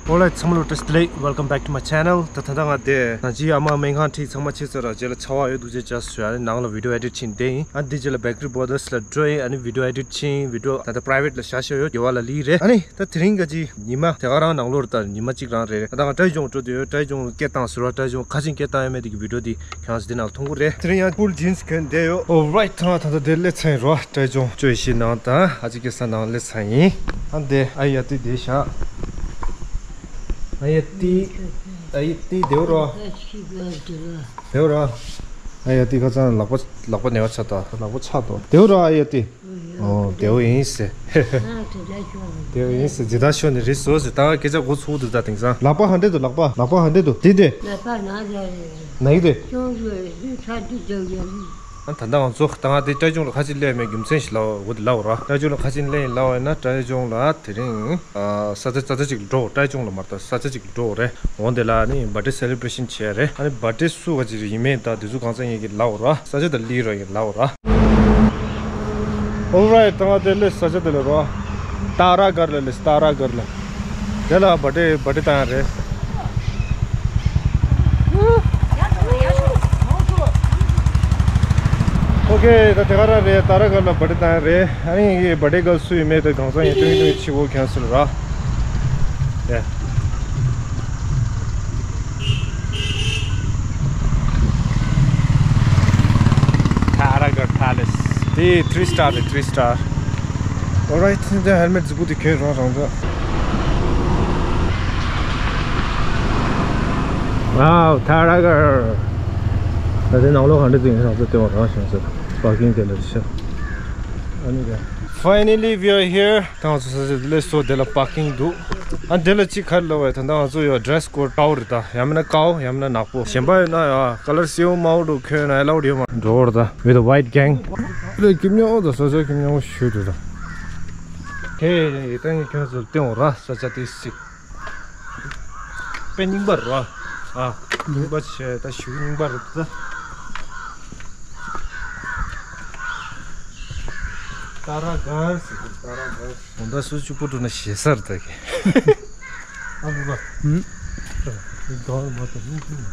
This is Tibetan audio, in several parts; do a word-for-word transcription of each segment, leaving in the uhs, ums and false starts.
Alright, ཚང་མ་ལ་བཀྲ་ཤིས་བདེ་ལེགས། Welcome back to my channel. ད་ད་ལྟ་ང་དེ་ནང་ཅི་ཨ་མ་སྨན་ཁང་ཁྲིད་ཚང་མ་ཕྱིན་ཚར་ར། རྗེས་ལ་ཆར་པ་ཡོད་འདུག་ཅེས་བྱས་སོང་། ཨ་ནི་ནང་ལ་video edit བྱེད་བསྡད་ཡིན། ཨ་ནི་དེ་རྗེས་ལ་Bakery Brothers ལ་འགྲོ་ཡིན། ཨ་ནི་video edit བྱེད་video ད་ལྟ་private ལ་བཞག་བཞག་ཡོད། རྒྱལ་བ་ལ་ལི་རེད། ཨ་ནི་ད་དེ་རིང་ག་ཅི་ཉི་མ་དེ་ག་རང་ནང་ལོགས་རེད། ད་ཉི་མ་གཅིག་རང་རེད། ད་ང་ཀྲའི་ཅུང་འགྲོ་འདོད་ཡོད། ཀྲའི་ཅུང་སྐད་བཏང་ཟེར་བ། ཀྲའི་ཅུང་ག་ཅི་སྐད་བཏང་ཡོད་མེད་དེ་གི་video དེ་ཁྱེད་རང་ཚོ་དེ་ནང་མཐོང་གི་རེད། དེ་རིང་ཡང་full jeans གྱོན་བསྡད་ཡོད། Alright, ད་ང་ད་ལྟ་དེ་སླེབས་ཚར་ཡིན་རོ། ཀྲའི་ཅུང་བཅོས་ཤིང་ནང་ད་ཨ་ཅི་སྐད་ས་ནང་སླེབས་ཚར་ཡིན། ཨ་འདི་ཨ་ཡ་ཏི་དེ་བཞག་ཨ་ཡ་ཏི། ཨ་ཡ་ཏི་དེའུ་རོ། དེའུ་རོ། ཨ་ཡ་ཏི་ཁ་སང་ལག་པ་ལག་པ་ནེ་བ་ཆགས་ད། ལག་པ་ཆགས་ཏོ། དེའུ་རོ་ཨ་ཡ་ཏི། ཨོ་དེའུ་ཡིན་ཟེར། དེའུ་ཡིན་ཟེར། ཇི་ལྟར་ཤོར་ནི་རེད་ཟོ་ཟེར། ད་སྐད་ཆ་གོ་ཚུགས་འདུག་ད་དེང་སང་ལག་པ་ཧ་འདྲེ་འདུག་ལག་པ་ལག་པ་ཧ་འདྲེ་འདུག་དེ་དེ། ལག་པ་ན་ཟ་རེད། ན་གི་དེ། ཅུང་ཟད་ཚ་འདུག་འདུག་ཡ་རེད། ད་ལྟ་ང་ཚོ་ད་ང་དེ་ཀྲའི་ཅུང་ལ་ཁ་ཅིག་སླེབས་མེད་རྒྱུ་མཚན་ཞིག་ལབ་འོ་དེ་ལབ་ར། ཀྲའི་ཅུང་ལ་ཁ་ཅིག་སླེབས་ཡིན་ལབ་ཡིན་ན། ཀྲའི་ཅུང་ལ་དེ་རིང་ཨ་ས་ཆ་ས་ཆ་ཅིག་འགྲོ། ཀྲའི་ཅུང་ལ་མ་རེད། ད་ས་ཆ་ཅིག་འགྲོ་རེད། འོ་དེ་ལ་ནི་birthday celebration བྱས་རེད། ཨ་ནི་birthday སུ་ག་ཅིག་ཡིན་མིན་ད་དེ་ཚོ་གང་ཚང་ཡིན་གི་ལབ་ར། ས་ཆ་ད་ལི་ར་ཡིན་ལབ་ར། Alright, ད་ང་དེ་ལས་ས་ཆ་དེ་ལ་རོ། ཏཱ་ར་གར་ལ་ལས་ཏཱ་ར་གར་ལ། དེ་ལ་བ་ཏྲེ་བ་ཏྲེ་བཏང་རེད། Okay, ད་དེ་ག་རང་རེད། ཏཱ་ར་གར་ལ་བ་ཏྲེ་བཏང་རེད། ཨ་ནི་ཡི་བ་ཏྲེ་གར་སུ་ཡིན་མེད་དེ་གང་ས་ཡིན་ཏུང་ཏུང་ཆི་བོ་cancel ར། Yeah. Taragar Palace. དེ་three star རེད། three star. Alright, འདི་helmet རྫིག་པོ་དེ་གྱོན་རང་རང་འདྲ། Wow, Taragar. ད་དེ་ནང་ལོགས་ག་འདྲ་འདུག་ཡིན་ན་ཚོ་དེ་བ་རང་བྱུང་ཚོ་parking དེ་ལ་ཤ། ཨ་ནི་ཀ། Finally, we are here. ད་ང་ཚོ་ས་ཆ་དེ་ལས་སོ་དེ་ལ་parking འདུག་ཨ་འདི་ལ་གཅིག་ག་རེ་ལབ་པ་ཡ། ད་ང་ཚོ་ཡོད་dress code དཀར་པོ་རེད། ད་ཡང་མིན་ན་དཀར་པོ་ཡང་མིན་ན་ནག་པོ། གཞན་པ་ཡོད་ན་ཡ་color སེར་པོ་དམར་པོ་འདྲ་གྱོན་ན་allowed ཡོད་མ་འགྲོ་བར། ད་with a white gang རེད། ཀྱི་མཉམ་པོ་ད་ས་ཆ་ཀྱི་མཉམ་པོ་ཞུ་འདུག་ད་ཁྱེད་ཡིན་ད་ངས་ཁྱོད་ཚོར་སྟོན་འོང་ར། ས་ཆ་དེ་སི་དཔེ་རྙིང་པ་རེད་ར། ཨ་རྙིང་པ་བྱས་ད་ཞུ་རྙིང་པ་རེད་ད། ཏཱ་ར་གར་ཟེར་གི། ཏཱ་ར་གར། དགོང་དག་སུ་གཅིག་པུ་འགྲོ་ན་ཞེ་ས་རེད་ད་གི། ཨ་ལུ་ལ། ཧུམ། དེ་དགའ་བ་མ་གཏོགས་སྙིང་རྗེ་མེད།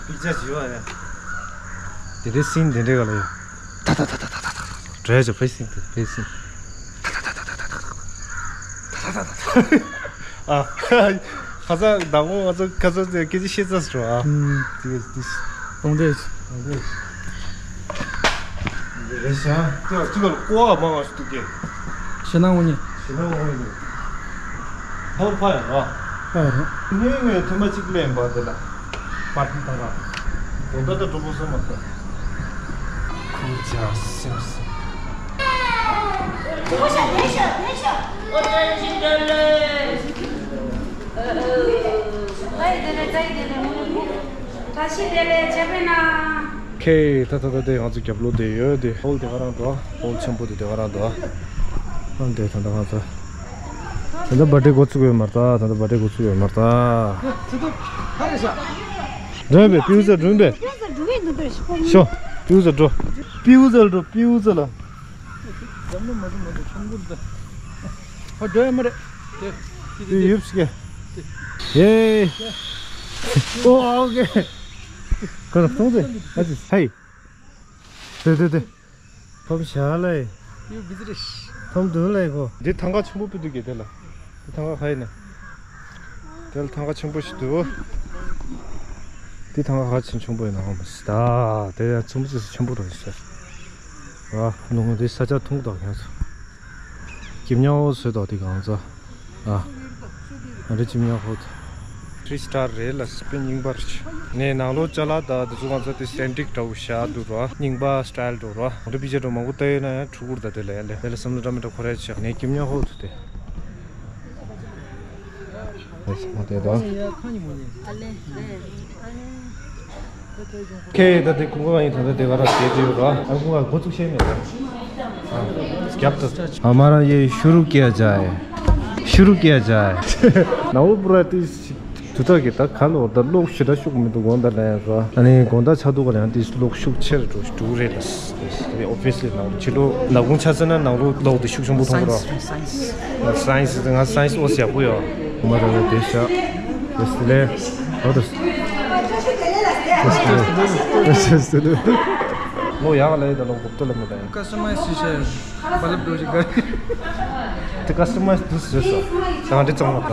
པི་ཙ་བྱི་བ་ཡ། དེ་འདྲའི་སིན་དེ་འདྲའི་ག་ལ་ཡ། ད་ད་ད་ད་ད་ད་ད། བྲོས་བྱ་ཕེ་སིན་དེ་ཕེ་སིན། ད་ད་ད་ད། ཨ། ཁ་སང་བདག་པོ་ང་ཚོ་ཁ་སང་ཚེ་སྐད་ཆ་བཤད་ཚར་སོང་ཨ། ཨུམ། དེ་དེ། གཏོང་འདོད། གཏོང་འདོད། རེད་ཤག་དེ་ཅི་ག་ལ་ཀོ་བ་མང་བ་ཞིག་འདུག་གས། ཞེ་ན་འོ་ཉེ། ཞེ་ན་འོ་ཉེ། ཧོར་ཕ་ཡ་ར། ཕ་ཡ་ར། ངས་ངས་ཐེངས་མ་གཅིག་ལེན་པ་དེ་ལ། པར་ཊི་ད་ར། དོ་ད་ད་གྲོགས་པོ་སོ་མ་ད། ཁུ་ཇ་སེམས་སེམས། ཁེ་ད་ད་ད་དེ་ང་ཚོ་རྒྱབ་ལོགས་དེ་ཡོད་དེ། ཧོལ་དེ་ག་རང་འདུག་ཧོལ་ཆེན་པོ་དེ་དེ་ག་རང་འདུག་ཨ་འདི་ད་ད་ང་ཚོ་ད་ད་བར་ཐི་འགོ་ཚུགས་ཡོད་མ་རེད་ད། ད་ད་བར་ཐི་འགོ་ཚུགས་ཡོད་མ་རེད་ད། འགྲོ་བས་པིའུ་ཟ་འགྲོ་བས། ཤོ། པིའུ་ཟ་འགྲོ། པིའུ་ཟ་འགྲོ། པིའུ་ཟ་ལ། འཛམ་གླིང་མ་འགྲོ་མ་འགྲོ་ཆང་ཁུར་ད། ཨ་འགྲོ་ཡ་མ་རེད། དེ་དེ་ཡུབ་སི་ཀེ། ཡེ། ཨོ་ཨོ་ཀེ། ཁོ་རང་གཏོང་ཟེར། ཨ་ཙི་ཧེ། དེ་དེ་དེ། ཕམ་བཞག་ལེ། ཡུ་བི་ཛི་རེ། ཕམ་འདུག་ལེ་ཁོ། འདི་ཐང་ག་ཆེན་པོ་པི་འདུག་གེ་དེ་ལ། འདི་ཐང་ག་ཧ་ཡིན་ན། དེ་ལ་ཐང་ག་ཆེན་པོ་ཞིག་འདུག་འདི་ཐང་ག་ཧ་ཆེན་ཆུང་པོ་ཡིན་ན་ཧོ་མ་སི་ད། དེ་ཡང་ཆུང་པོ་ཅིག་ཆེན་པོ་རེད་ཤག་ཨ་ནུ་ངོ་དེ་ས་ཆ་ཐུང་དོག་ཡང་ཚོ། ཀྱི་མྱང་ཧོ་བཟོས་དོག་དེ་གང་ཚོ། ཨ། ཨ་འདྲ་ཅི་མྱང་ཧོ། ཁྲི་སི་ཊར་རེད་ལ་སི་པིན་རྙིང་པ་རེད། ནས་ནང་ལོགས་ཅ་ལག་དང་དེ་ཚོ་གང་ཚོ་དེ་སེན་ཊིག་འདྲ་བོ་བཞག་འདུག་རོ། རྙིང་པ་སི་ཊལ་འདྲ་བོ་རོ། ཨ་འདྲ་པི་ཅར་འདྲ་མང་པོ་ལྟ་ཡོད་ན་ཡང་ཕྲུ་གུར་ད་དེ་ལ་ཡང་ལས་དེ་ལ་བསམ་བློ་འདྲ་མི་འདྲ་འཁོར་ཡ་ཆགས་ནས་ཀྱི་མྱང་ཧོ་ཐུ་དེ། ཨ་ལེ། ཁེ་ད་དེ་ཀུན་དགའ་ཡིན། ད་ལྟ་དེ་ག་ར་བསྡད་དེ་ཡོད་ར། ཨ་ཀུན་དགའ་འགོ་ཚུགས་ཤེས་མེད་ར། ཨ་རྒྱབ་ཏུ། हमारा ये शुरू किया जाए। शुरू किया जाए। नवो पूरा तीस। དུ་ཐག་གི་ད་ག་ལོ་ད་གློག་ཞེ་དྲག་ཤུགས་མི་འདུག་དགོངས་དག་ལ་ཡང་རོ། ཨ་ནི་དགོང་དག་ཆ་འདུག་ག་ལ་ཡང་དེ་གློག་ཤུགས་ཆེར་འགྲོ་འགྲོ་གི་རེད་ལ། ཨོ་བི་ཡ་སི་ལི་ནང་ལོགས་ཕྱི་ལོགས་ནག་ཁུང་ཆ་ཚང་ན་ནང་ལོགས་གློག་དེ་ཤུགས་ཆེན་པོ་མཐོང་གི་རོ། སའེན་སི། སའེན་སི་ང་སའེན་སི་ཨོ་སི་ཡག་པོ་ཡོད། མ་རེད་དེ་ཤ། དེ་སི་ལེ། ཨོ་དེ་སི་ལེ། ལོ་ཡག་ལ་ཡོད་ད་ལོ་གོ་ཏོ་ལ་མི་ད་ཡིན། ཀ་སི་ཏོ་མའི་ཛི་བྱས། བ་ལབ་འགྲོ་ཅིག་ག་དེ་ཀ་སི་ཏོ་མའི་ཛི་འདུག་སེ་བཟོས་སོང་། ད་ང་འདི་གཙང་མ་ག་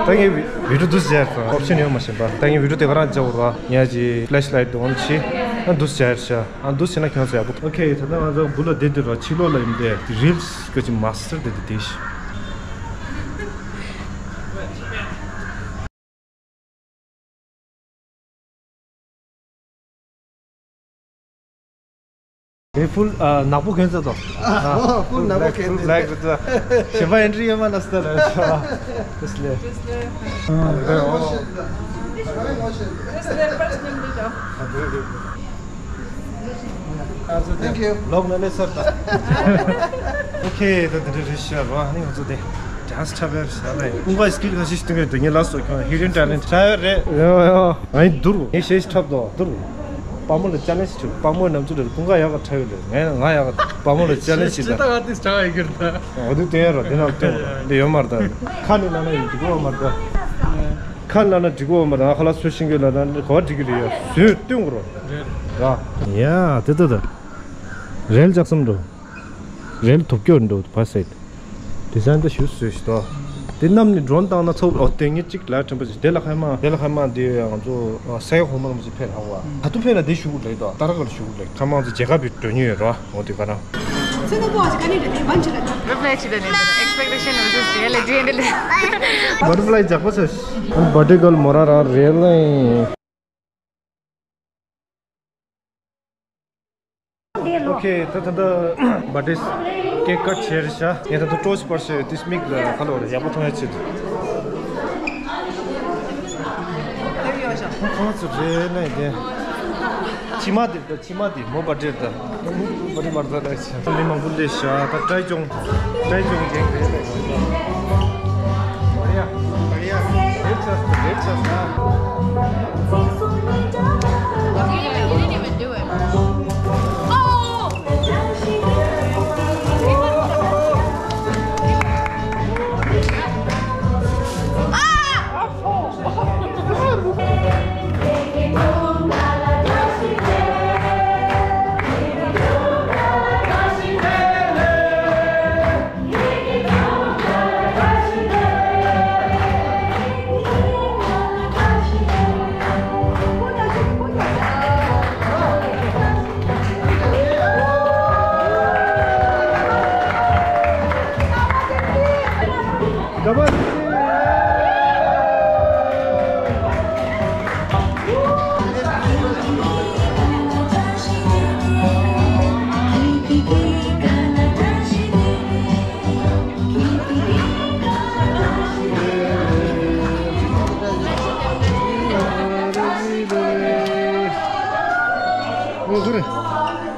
ད་ངས་བི་བི་ཌིའོ་འདུག་སེ་བྱས་སོང་། ཨོབ་ཤན་ཡོད་མ་ཤེས་པ། ད་ངས་བི་ཌིའོ་དེ་ག་རང་བྱ་བར་བ། ངས་ཀྱི་ཕི་ལེ་ཤི་ལའེ་ཊི་འོན་བྱས། ཨ་འདུག་སེ་བྱས་ཤག་ཨ་འདུག་སེ་བྱས་ན་ཁྱོད་ཚོ་ཡག་པོ། ཨོ་ཁེ། ད་ལྟ་ང་ཚོ་འབུ་ལ་བསྡད་དུས་ར་ཕྱི་ལོགས་ལ་ཡིན་ཏེ་རིལ་སི་ག་ཅིག་མ་སི་ཊར་བསྡད་དེ་བསྡད་ཤག་དེ་ཕུལ་ནག་པོ་གྱོན་ཚར་དོ། ཕུལ་ནག་པོ་གྱོན་ཚར། ལེག་རེད། གཞན་པ་ཨེན་ཊི་རི་ཡོད་མ་ན་སྟ་ལ། དེ་སི་ལེ། Thank you. ལོག་ན་ལེ་སར་ད། ཨོ་ཁེ། ད་དེ་འདྲ་རེད་ཤག་རོ། ཨ་ནི་ང་ཚོ་དེ་ཌན་སི་འཁྲབ་ཡ་རེད་ཤག་ལ། ཀུན་དགའ་སི་ཀིལ་ཁ་ཤས་ཤིག་སྟོན་གྱི་འདུག་ངས་ལབ་སོང་ཁྱོད་ཧི་ཌན་ཊེ་ལེན་ཊི་འཁྲབ་ཡ་རེད། ཡོ་ཡོ། ཨ་ནི་འདུག་ངས་གཞས་ཤིག་འཁྲབ་དོ་འདུག་དཔའ་མོ་ལ་ཅ་ལེན་ཇི་བྱེད། དཔའ་མོ་ནམ་ཚོད་རེད། ཀུན་དགའ་ཡག་ག་འཁྲབ་ཡོད་རེད། ངས་ང་ཡག་ག་དཔའ་མོ་ལ་ཅ་ལེན་ཇི་བྱེད་ད། ཨ་དུ་དེ་རོ་དེ་ནང་སྟོན་རོ་འདི་ཡོད་མ་རེད་ད། ཁ་ནི་ན་ན་ཡོད་འགྲིག་གོ་མ་རེད་ད། ཁ་ལ་ན་འགྲིག་གོ་མ་རེད། ཁ་ལ་སུ་ཤིང་གི་ལ་ན་ག་བ་འགྲིག་གི་རེད། ཡ་སུས་སྟོན་གོ་རོ། ར། ཡ་དེ་ད་ད། རེལ་ལྕགས་སམ་འགྲོ། རེལ་ཐོབ་སྐྱོར་འགྲོ་བ་སེད། ཌི་ཟའིན་ད་ཞུ་སུས་ཤི་ཏོ། དེ་གནམ་ནས་ཌོ་རོན་བཏང་ན་ཚོགས་ཨོ་དེ་ངས་གཅིག་ལ་ཕྲན་པ་ཞིག་དེ་ལ་ཁ་མ་དེ་ལ་ཁ་མ་དེ་ང་ཚོ་ས་ཡ་ཧོ་མ་རམ་ཞིག་ཕེ་ལ་ཧ་བ། ད་དུ་ཕེ་ལ་དེ་ཞུ་གི་རེད་དོ། ད་ར་ག་ལ་ཞུ་གི་རེད། ཁ་མང་ཚོ་རྒྱལ་ཁབ་བི་འགྲོ་ཉེ་ཡོད་རོ། འོ་དེ་ག་རང་། Reply to the name. Expectation versus reality. And the བ་ཊར་ཕ་ལའི་ཇག་པོ་ཚོ། བ་ཊར་ཕ་ལའི་གལ་མོ་ར་རང་རེད་ལ། ཨོ་ཁེ། ད་ད་ད་བ་ཊར་ཕ་ལའི་ཀེག་ཀ་ཊི་བྱས་རེད་ཤག་ངས་ད་དུ་ཊོར་ཆི་པར་ཤེ་ཏིས་མིག་ལ་ཁ་ལོ་རེ་ཡག་པོ་མཐོང་ཡ་ཆེད་དུ། ཁོང་ཚོ་རེད་ན་དེ་ཕྱི་མ་དེ། ད་ཕྱི་མ་དེ་མོ་བ་ཊར་ད་བ་ཊར་མར་ད་ད་ཆ་མི་མང་པོ་ལས་ཤག་ད་ཏྲའི་ཅོང་ཏྲའི་ཅོང་རྒྱན་རེད། བ་རི་ཡ་བ་རི་ཡ་རེད་ཆགས་རེད་ཆགས།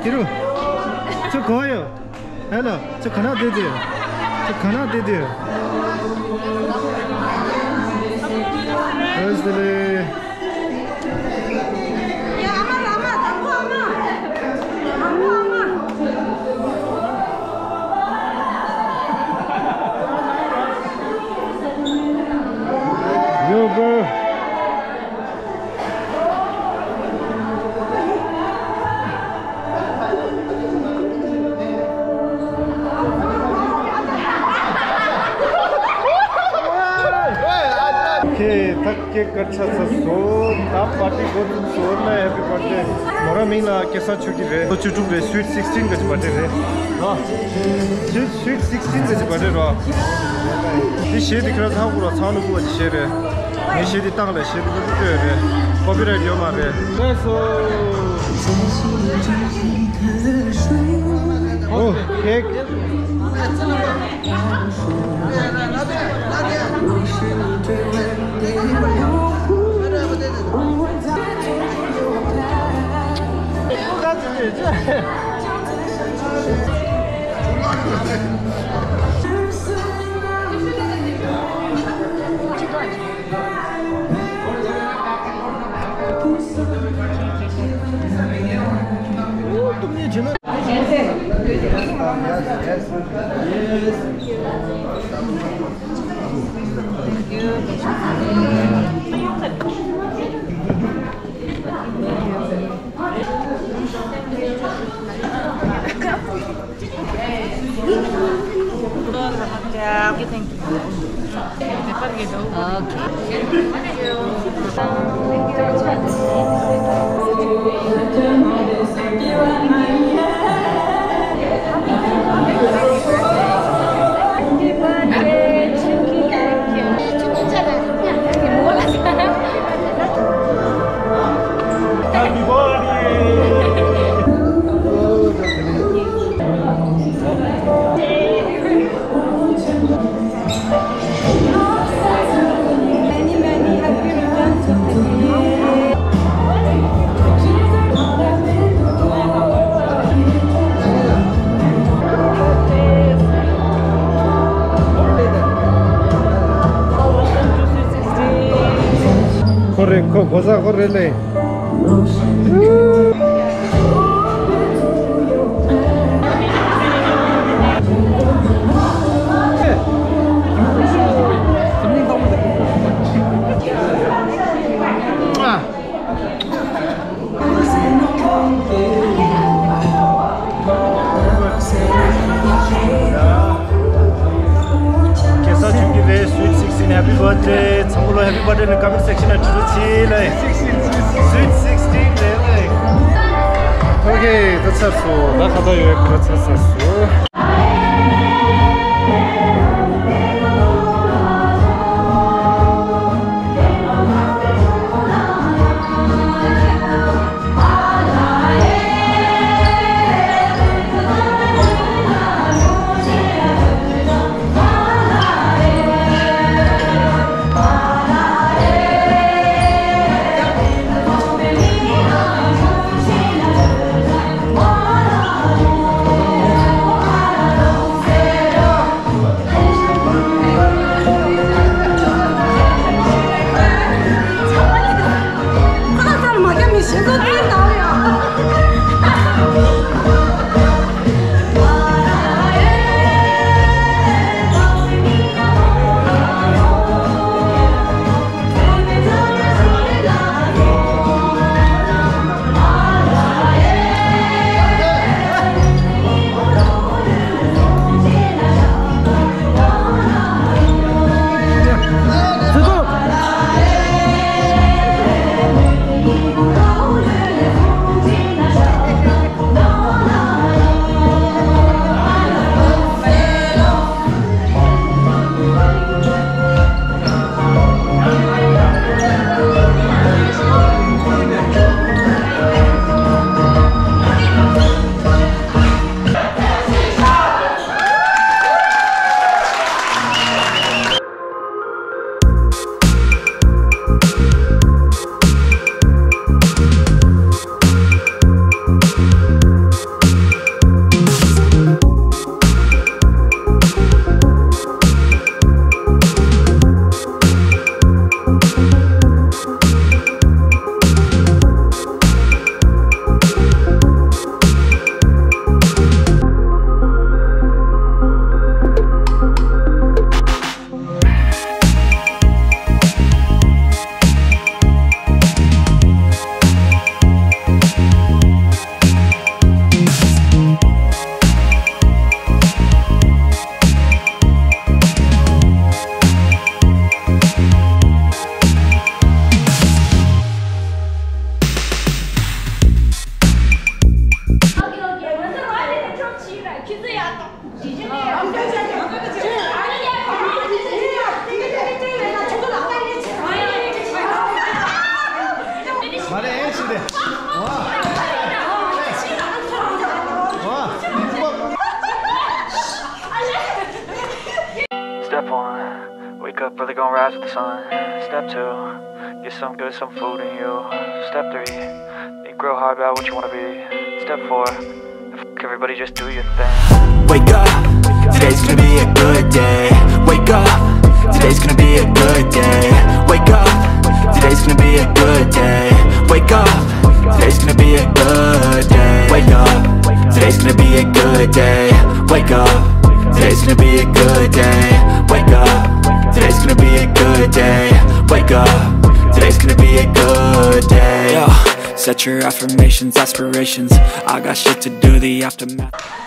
ཁྱེད་རང་ཚོ་ག་ཡོད། ཧེ་ལོ། ཁྱོད་ག་ན་བསྡད་དེ། ཁྱོད་ག་ན་བསྡད་དེ། ཨེ་ཟེར་ལེ། ཡོ་གོ། ཁེ་ཐག་ཀེག་ཀ་ཆ་ཚ་སོ། ད་པར་ཊི་འགོ་འཛུགས་སོ་ན། ཧེ་པི་པར་ཐི་ཌེ། མོ་རང་མིང་ལ་སྐལ་བཟང་ཆོས་སྐྱིད་རེད། ལོ་བཅུ་དྲུག་རེད། སུའིཊ་སིགས་ཊིན་གི་པར་ཊི་ཌེ་རེད། ཨ། སུའིཊ་སུའིཊ་སིགས་ཊིན་གི་པར་ཊི་ཌེ་རེད། འདི་གཞས་འདི་ཁྱེད་རང་ཚང་གུ་ར་ཚང་ནུ་གུ་བ་གི་གཞས་རེད། ངས་གཞས་འདི་བཏང་ལ་གཞས་འདི་ཀོ་པི་རའེ་ཊི་རེད། ཀོ་པི་རའེ་ཊི་ཡོད་མ་རེད། ལགས་སོ། ཨོ་ཧེ། Thank you. Okay. Happy birthday! ཁོ་རེད། ཁོ་གོ་ས་ཁོ་རེད་ལེ། ཁ་སང་བྱུང་གི་རེད། Sweet sixteen, happy birthday. ཚང་མ་ལོ་happy birthday ནི་comment section ནང་བྲིས་རོགས་བྱེད་ལེ། Sweet sixteen རེད་ལེ། Okay, ད་ཚར་སོང་། ད་ཁ་ད་ཡོད་ཁ་ཚར་ཚར་སོང་། Step one, wake up early, gonna rise with the sun. Step two, get some good, some food in you. Step three, think real hard about what you wanna be. Step four, fuck everybody, just do your thing. Wake up, today's gonna be a good day. Wake up, today's gonna be a good day. Wake up, today's gonna be a good day. Wake up, today's gonna be a good day. Wake up, today's It's gonna be a good day. Wake up. Today's gonna be a good day. Wake up. Today's gonna be a good day. Wake up. Today's gonna be a good day. Yeah. Set your affirmations, aspirations. I got shit to do, the aftermath.